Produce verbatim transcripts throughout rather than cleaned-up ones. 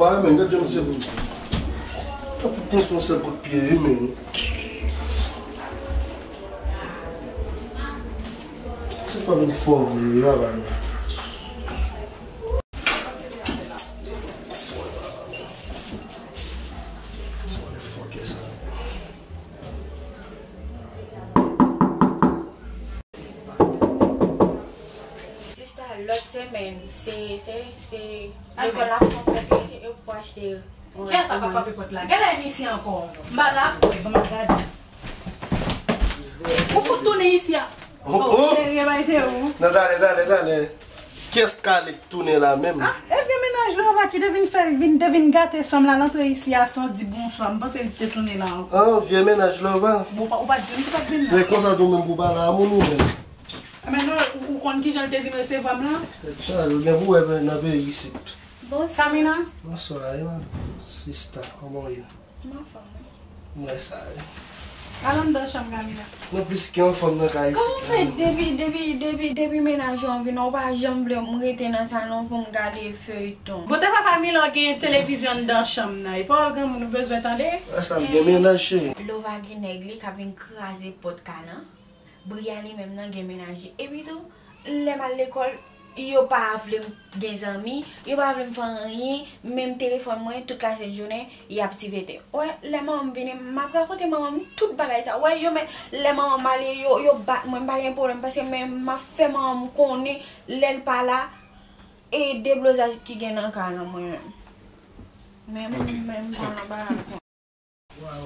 Ah, men, gad jan misye fout mwen sou yon sèl kout pye, wi, men. Se fò vin fò vre, wi, papa. Se fò vin fò, papa. Se fò vin fò kè sa. Sista, lòt semèn, se, se, se lekòl la pran fèt, e, e pou achte yon rad pou mwen. Kiyès sa k ap frape pòt la? Gade misye ankò. M pa dakò, ban m ap gade. Ou fout tounen isi a. Oh, oh, oh, cheri, e bay te ou. Non, talè, talè, talè. Kiyès Kale k tounen la menm? Ah, e vye mennaj Lova ki te vin fè, vin, te vin gate san m la, l antre isi a san di bonswa. M panse li te tounen la ankò. Ah, vye mennaj Lova. Bon, ou pa, ou pa t di m ki t ap vin la. Men konsa tou menm pou pale a moun ou menm. Men non, ou, ou konn kijan l te vin resevwa m la? Tèt chaje, ou gen pou wè nan peyi isit. Bonswa. Kamina? Bonswa, e madanm. Sista, kòman w ye? M anfòm, wi. M wè sa, wi. Al anndan chanm Kamina. Nou plis ke anfòm nan kay isit la. Kòman fè depi, depi, depi, depi mennaj ou an vin, ou pa janm vle m rete nan salon pou m gade feyton? Bon, te pa Kamina gen televizyon anndan chanm nan. E pawòl granmoun ou bezwen tande? Wè sa, m gen mennaj, cheri. Lova gen nèg li k ap vin kraze pòt kay lan. Brian li menm nan gen mennaj li. Epi tou, lè m al lekòl, yo pa vle m gen zanmi, yo pa vle m fè anyen, menm telefòn mwen, tout kaset jounen, y ap sivete. Wè, lè manman m vini, m ap rakonte manman m tout bagay sa. Wè, yo men, lè manman m ale, yo, yo bat mwen, m pa gen pwoblèm, paske men m ap fè manman m konnen, lè l pa la, e deblozaj ki gen nan kay lan mwen menm. Men, men, men, m pa nan bagay.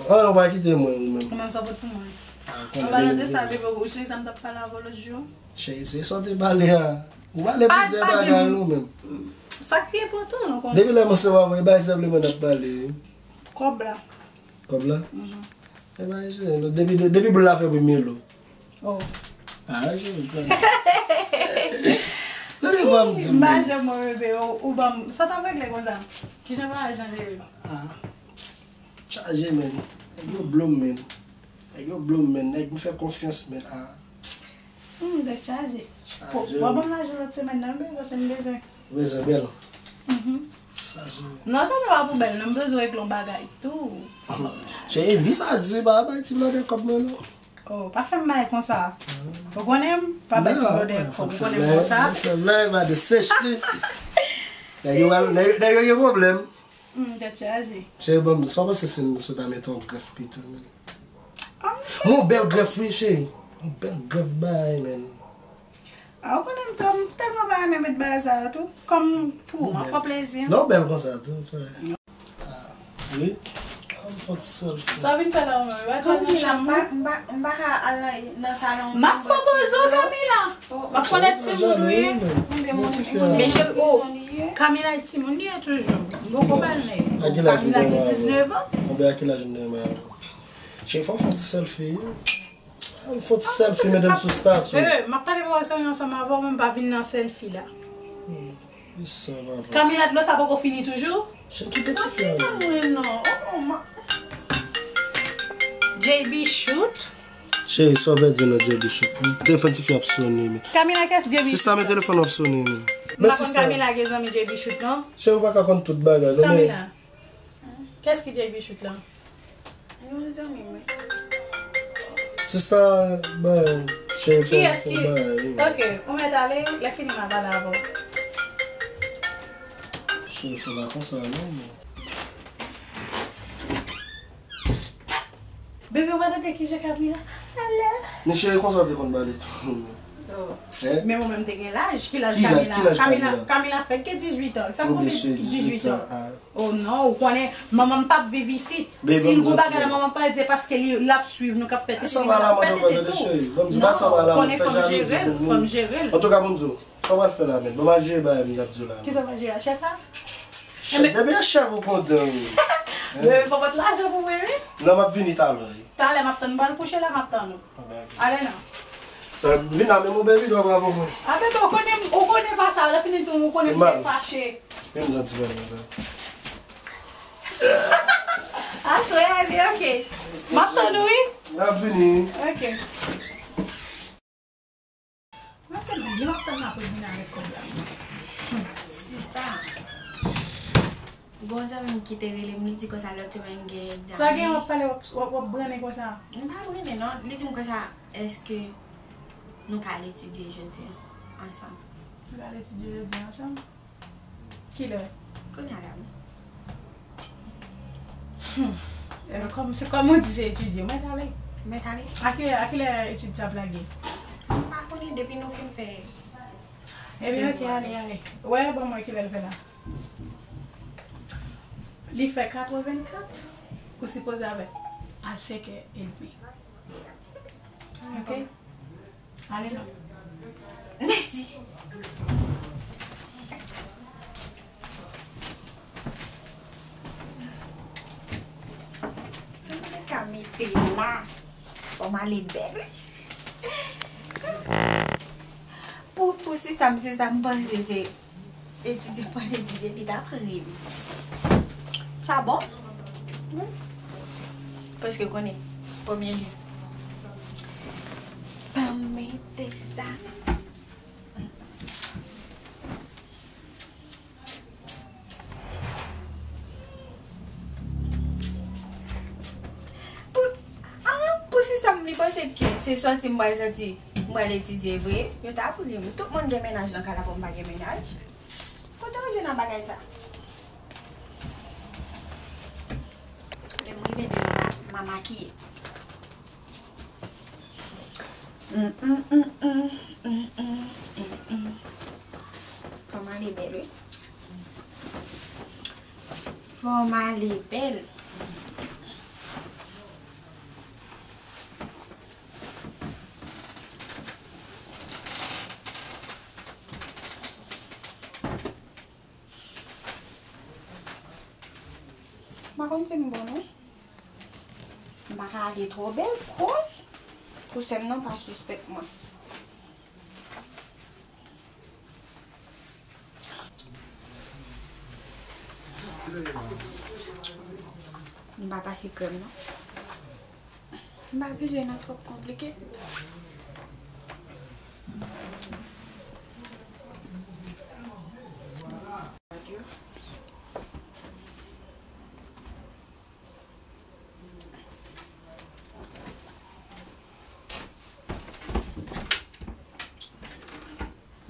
An, ou pa kite mwen, ou menm. Ou menm sa pot pou mwen. An palan de sa, bebe, ou sonje sa m t ap pale avè w lòt jou? Cheri, se sa w te pale a. Ou pale plizyè bagay, ou menm. Sa k pi enpòtan an, konnen. Depi lè m ansanm avè w, e bagay senpleman n ap pale. Kòb la. Kòb la? Mhm. E bagay senpleman. Depi, depi boul la fè premye lo. Oh. Ah, je regrette. Tande vwa m di m. M pa janm wè bebe, ou, ou ban m. Sa w t ap regle konsa? Kijan bagay jan jere? Ah. Chaje, men. Nèg yo blow m, men. Nèg yo blow m, men. Nèg m fè konfyans, men. Ah. Hmm, tèt chaje. Chaje. Fò ban m lajan lòt semèn nan, men, paske m bezwen. Ou bezwen bèl? Mhm. Sa se. Non, sa pa pou bèl, non, m bezwen regle yon bagay tou. Cheri, vi sa di, pa bay ti blòdè kòb mwen, non. Oh, pa fè m bagay konsa. Ou konnen m pa bay ti blòdè kòb, ou konnen m konsa. Fè live a de sèch li. Nèg yo, nèg yo gen pwoblèm. Hmm, tèt chaje. Cheri, bon, sa w panse si m sot a mete yon grèf pito, men? Ah, m yon bèl grèf, wi, cheri. Yon bèl grèf bagay, men. Ah, ou konnen m tèlman pa renmen met bagay sa yo tou. Kòm pou ou, m ap fè plezi. Non, bèl konsa tou, sa. Ah, wi. Ah, m fè ti sèl fè. Sa w vin fè la, ou menm? Kòmsi la, m pa, m pa, m pa ka al nan, nan salon. M ap fè bozo, Camila. M ap konnen timoun ou ye. Men je, oh, Camila e timoun li ye toujou. M poko bal nèg. Camila gen diznèf an. Anben, a ki laj m te renmen avè w? Cheri, fò w fè yon ti sèlfi. Fè yon ti sèlfi, medam, sou stati. Eh, m ap pale pawòl serye ansanm avè w, men m pa vin nan sèlfi la. Hmm. Camila, dlo sa poko fini toujou? Cheri, kite ti fi a. Mwen non. Oh, ma- J B Shoot. Cheri, sa w pèdi nan J B Shoot? Telefòn ti fi ap sonnen, men. Camila, kès J B Shoot? Sista, men telefòn ap sonnen, men. M pa konn Camila gen zanmi J B Shoot, non. Cheri, ou pa ka konn tout bagay, non, men. Camila. Kès ki J B Shoot la? Yon zanmi mwen. Sista, bay cheri fè yon bagay. Ok, ou mèt ale, lè fini m a pale avè w. Cheri, fè pa konsa non, men. Bebe, ou pa tande kijan Camila pale? Men cheri, konsa w te konn pale tou. Oh. Men mwen menm te gen laj. Ki laj Camila? Camila, Camila fèk gen dizuit an. Li fèk konbyen? Dizuit an. Oh non, ou konnen, manman m p ap viv isit. Si l gon bagay la, manman m pral di paske li, l ap swiv nou k ap fè tete, li menm l ap fè tete tou. Non, ou konnen fò m jere l, fò m jere l. Antouka, ban m di w, sa w pral fè la menm? Ban m al jere bagay m t ap di w la. Kisa w pral jere a, chèf la? Chèf, depi e chèf ou kontan, wi. Bebe, fò w pot lajan pou mwen, wi. Non, m ap vini talè, wi. Talè, m ap tann, m pral kouche la, m ap tann ou. Ale non. Sa vin la, men mon bebe dwa pa pou mwen. A bebe, ou konnen, ou konnen pa sa, lè fini tou, ou konnen m te fache. Men m santi mwen konsa. Aswè a byen, ok. M ap tann ou, wi. M ap vini. Ok. Mwen se byen m ap tann apre vin avèk kòb la. Sista. Gon zanmi m ki te rele m, li di konsa lòt semèn gen egzamen. Sa gen w ap pale, w ap, w ap, w ap brannen konsa? M pa brannen non. Li di m konsa, èske nou ka al etidye jodi a ansanm? Nou ka al etidye jodi a ansanm? Kilè? Kounye a la, wi. Hmm. Ebyen, kòm se kòm ou di se etidye, mèt ale. Mèt ale? A kilè, a kilè etid sa ap lage? M pa konnen, depi nou fin fè. Ebyen, ok, ale, ale. Wè, ban mwen kilè l fè la. Li fè katrevennkat, ou sipoze avè a senkè edmi. Ok? Ale non. Mèsi. Sa m te ka mete la? Fò m ale bèl, wi. Pou, pou sista m, sista m panse se etidye, pral etidye, li t ap ri m. Sa bon? Wi. Paske konnen, premye jou. Ban m mete sa. Pou, ah, pou sista m, li panse ke se sòti m pral sòti, m pral etidye vre. Yo t ap ri m. Tout moun gen mennaj nan kay la, pou m pa gen mennaj. Kote w jwenn nan bagay sa? Lè m rive deyò la, m a makiye. Mm, mm, mm, mm, mm, mm, mm, mm. Fò m ale bèl, wi. Fò m ale bèl. M pa konn si m bon non. M pa ka ale twò bèl, koz pou sè m nan pa sispèk mwen. M pa pase krèm non. M pa bezwen nan twòp konplike.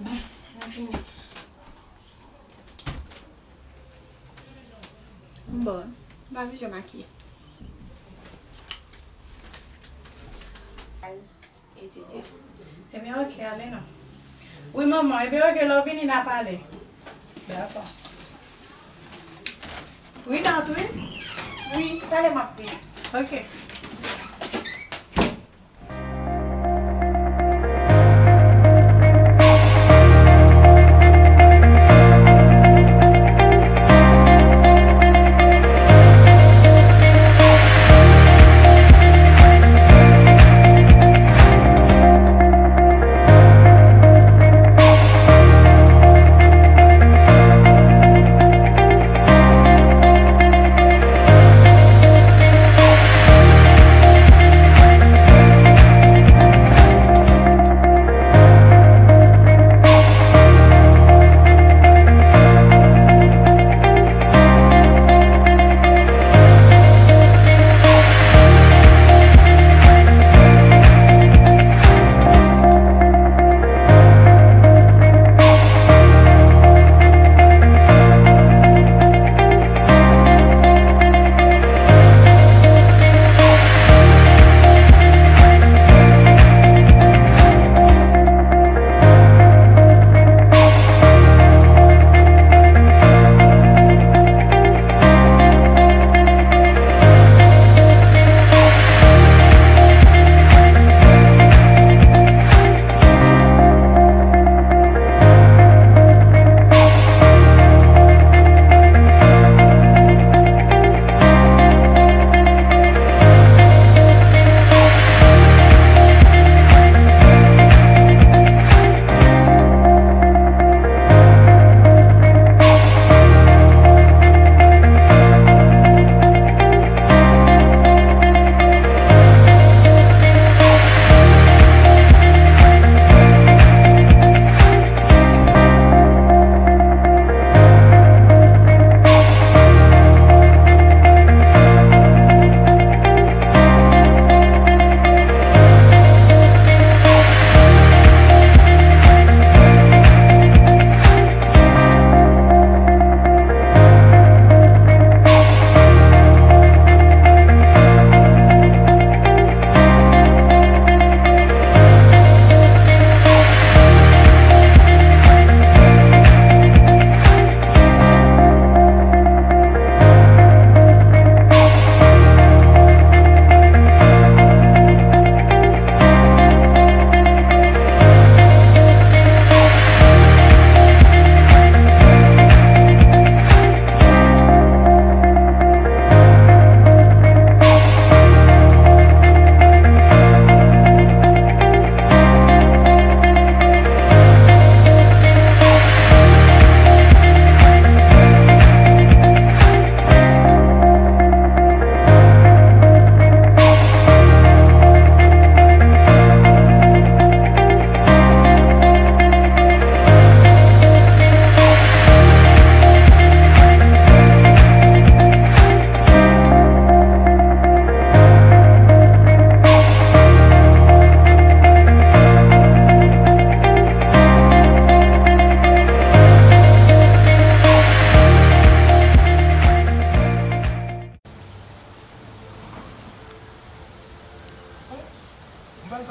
Bon, nou fini. Bon, m pa bezwen makiye. Al etidye. Ebyen, ok, ale non. Wi, manman, ebyen, ok, lè w vini, n a pale. Dakò. Wi, Nat, wi. Wi, talè m ap vini. Ok.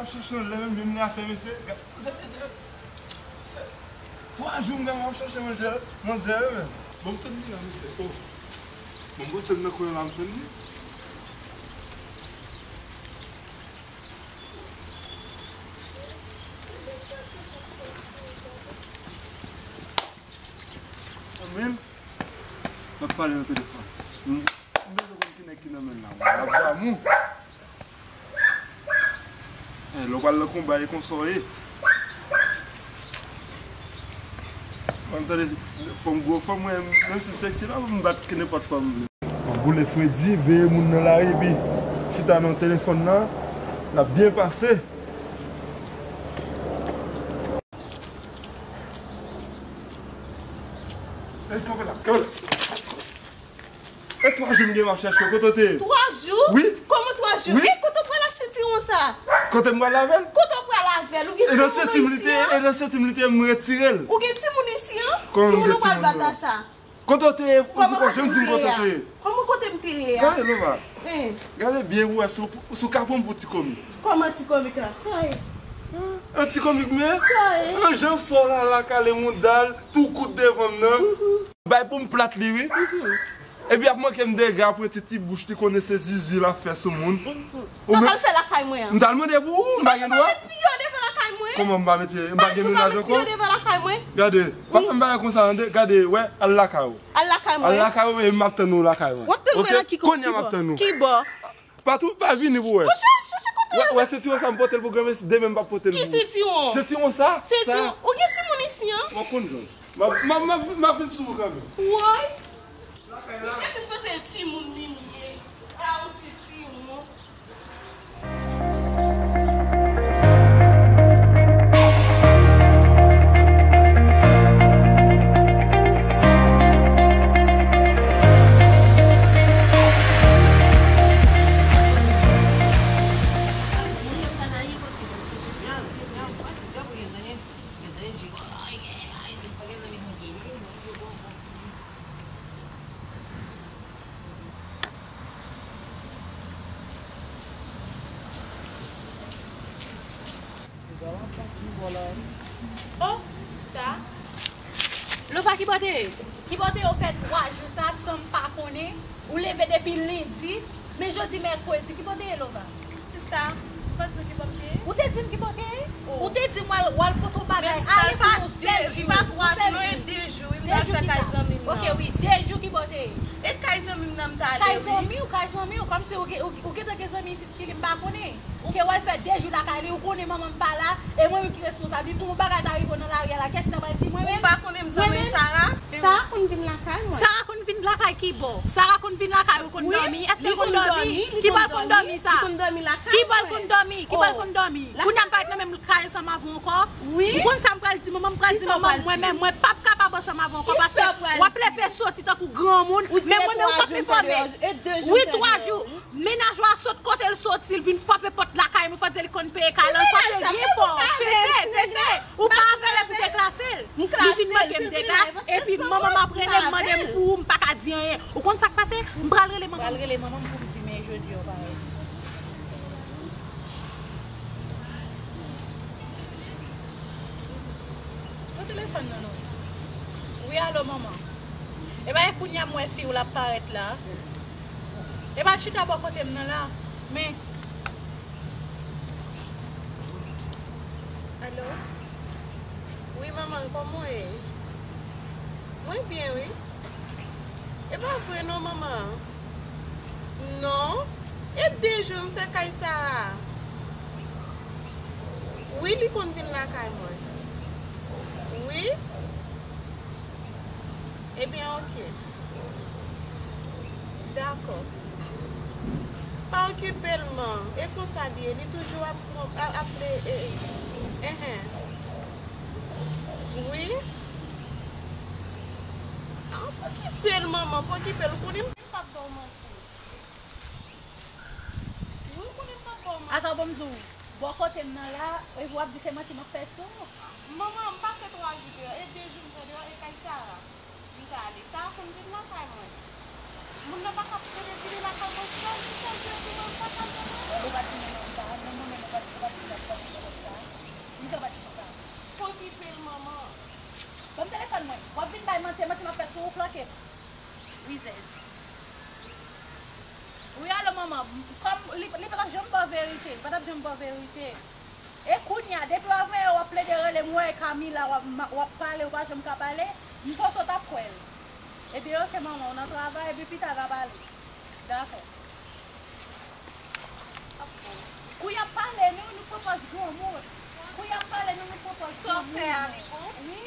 Chèche yon lè menm, menm nan afè mesye. Gad, se, se, se, twa jou m gen m ap chèche manzè, manzè, wi, men. Bon, m tann li la, mesye. Oh. Bon, m poste l nan kwen la, m tann li. Anmwey, m ap pale nan telefòn. M, m bezwen konn ki nèg ki nan men l la. L ap damou. Eh, lè w pral nan konba, e konsa w ye. Mwen, m tande fanm gwo fanm, mwen, menm si m seksi la, m bat nenpòt fanm m vle. Mwen boule fredi, veye moun nan lari, epi chita nan telefòn nan, l ap byen pase. Ey, kanpe la, kanpe la. E twa jou m gen m ap chèche w, kote w te ye? Twa jou? Wi. Kòman twa jou? Wi. E kote w pral ak sentiwon sa? Kote m pral avè l? Kote w pral avè l? Ou gen timoun isi an? E nan senti m li te ye, e nan senti m li te ye, m retire l. Ou gen timoun isi an? Kòman m gen timoun? Ki moun ou pral bat a sa? Kote w te ye? Ou poko janm di m kote w te ye. Kòman kote m te ye a? Gade, Lova. Gade byen pou wè si w, si w ka pran m pou ti komik. Kòman ti komik la? Sa ye? An ti komik, men. Sa ye? An jan sò la, lakale moudal, tou kout devan m nan. Bay pou m plat li, wi. Epi ap manke m dega apre ti, ti bouch li konnen se zizi l ap fè sou moun. Sa w pral fè lakay mwen an? M t al mande pou ou, m pa gen dwa. Ou pa met pye devan lakay mwen? Kòman m pa met pye? M pa gen mennaj ankò? Gade, pa fè m bagay konsa, tande. Gade, wè, al lakay ou. Al lakay mwen. Al lakay ou, e m ap tann ou lakay mwen. W ap tann mwen nan ki kote? Kounye a m ap tann ou. Ki bò? Patou, pa vini pou wè. Monchè, chèche kote w. Wè, wè sentiwon sa m pote l pou granmesi, demen m p ap pote l pou ou. Ki sentiwon? Sentiwon sa. Sentiwon. Ou gen timoun isi an? W ap konn jwenn. M ap, m ap, m ap, m ap vin sou ou kanmenm. Woy. Misye fin panse timoun li ye. A, ou se timoun. Oh, sista. Lova, ki bò w te ye? Ki bò w te ye, ou fè twa jou sa san m pa konnen? Ou leve depi lendi, men jodi mèkredi, ki bò w te ye, Lova? Sista, m pa t di w ki bò m te ye? Ou te di m ki bò w te ye? Oh. Ou te di m w al, w al pote yon bagay, ale pou yon sèl jou. Men sista, li pa twa jou, non, e de jou, wi, m t al fè kay zanmi m nan. Ok, wi, de jou, ki bò w te ye? E kay zanmi m nan m t ale, wi. Kay zanmi w, kay zanmi w, kòmsi ou gen, ou, ou gentan gen zanmi isit Chili, m pa konnen. Ke w al fè de jou lakay li, ou konnen manman m pa la, e mwen menm ki responsab li. Pou yon bagay ta rive w nan lari a la, kiyès ki ta pral di? Mwen menm? Ou pa konnen m zanmi Sara? Sara konn vin lakay mwen. Sara konn vin lakay ki bò? Sara konn vin lakay ou konn dòmi? Èske l konn dòmi? Ki bò l konn dòmi sa? Ki bò l konn dòmi? Ki bò l konn dòmi? Kounye a m pa ret nan menm kay ansanm avè w ankò? Wi. Ou konn sa m pral di manman m? M pral di manman m, mwen menm, mwen p ap kapab ansanm avè w ankò, paske w ap leve soti tankou granmoun, men mwen menm ou p ap enfòme. Wi, twa jou. Mennaj ou a sot kote l soti, l vin frape pòt lakay mwen, fò di li konn peye kay lan, l frape l byen fò. Fefe, Fefe, ou pa avè l epi w te klase l. Li vin manke m dega, epi manman m ap rele m, mande m pou ou, m pa ka di anyen. Ou konn sa k pase? M pral rele manman m. Pral rele manman m pou m di, men jodi a w parèt. Pran telefòn nan non. Wi, alo, manman. Epa, e kounye a m wè fi w la ap parèt la. Epa, chita bò kote m nan la. Men. Alo? Wi, manman, kòman w ye? Mwen byen, wi. E pa vre non, manman. Non. E de jou m fè kay Sara. Wi, li konn vin lakay mwen. Wi. Ebyen, oke. Dakò. Pa okipe l, man. E konsa l ye. Li toujou ap, ap, ap, e, e, enhen. Wi. Ah, pa okipe l, manman, pa okipe l. Ou konnen m p ap ba w manti. Wi, ou konnen m p ap ba w manti. Atò, bon, m di w, bò kote m nan la, epi w ap di se manti m ap fè sou ou. Manman, m pa fè twa jou deyò, e de jou m fè deyò, e kay Sara m t ale. Sara konn vin lakay mwen. Moun nan pa ka rete vini lakay mwen sèl, sèl jou epi mwen m pa ka vini. Ou pa t di non, non, sa. Non, non, non, ou pa t, ou pa t di non, ou pa t di non, sa. Mizè, ou pa t di non, sa. Okipe l, manman. Ban m telefòn mwen. W ap vin bay manti, manti m ap fè sou ou, flanke m. Rizèz. Wi, alo, manman. Kòm li, li pa t ap janm ba w verite. Li pa t ap janm ba w verite. E kounye a, depi w ap voye, w ap plede rele m, w wè Camila, w ap, w ap pale, ou pa janm ka pale, m panse w t ap kwè l. Ebyen, oke, manman, w nan travay, epi pita n a pale. Dakò. Kou y ap pale nou, nou pran pòz granmoun. Kou y ap pale nou, nou pran pòz granmoun. Sa w fè a, li bon? Wi.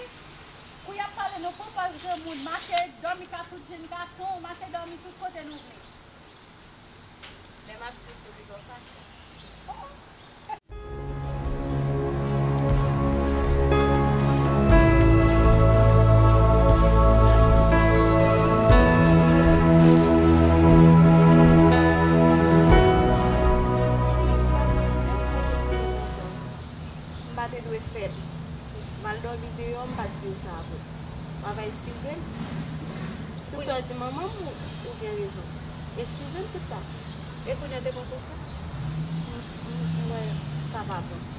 Kou y ap pale nou, pran pòz granmoun. Mache, dòmi ka tout jenn gason, mache dòmi tout kote nou vle. Lè m ap di pou li, w fache. M pa te dwe fè l. M al dòmi deyò, m pa t di w sa vre. W ava eskize m? Tout sa w di manman m, ou, ou gen rezon. Eskize m, sista. E kounye a, te pran konsyans. M, m, m wè sa pa bon.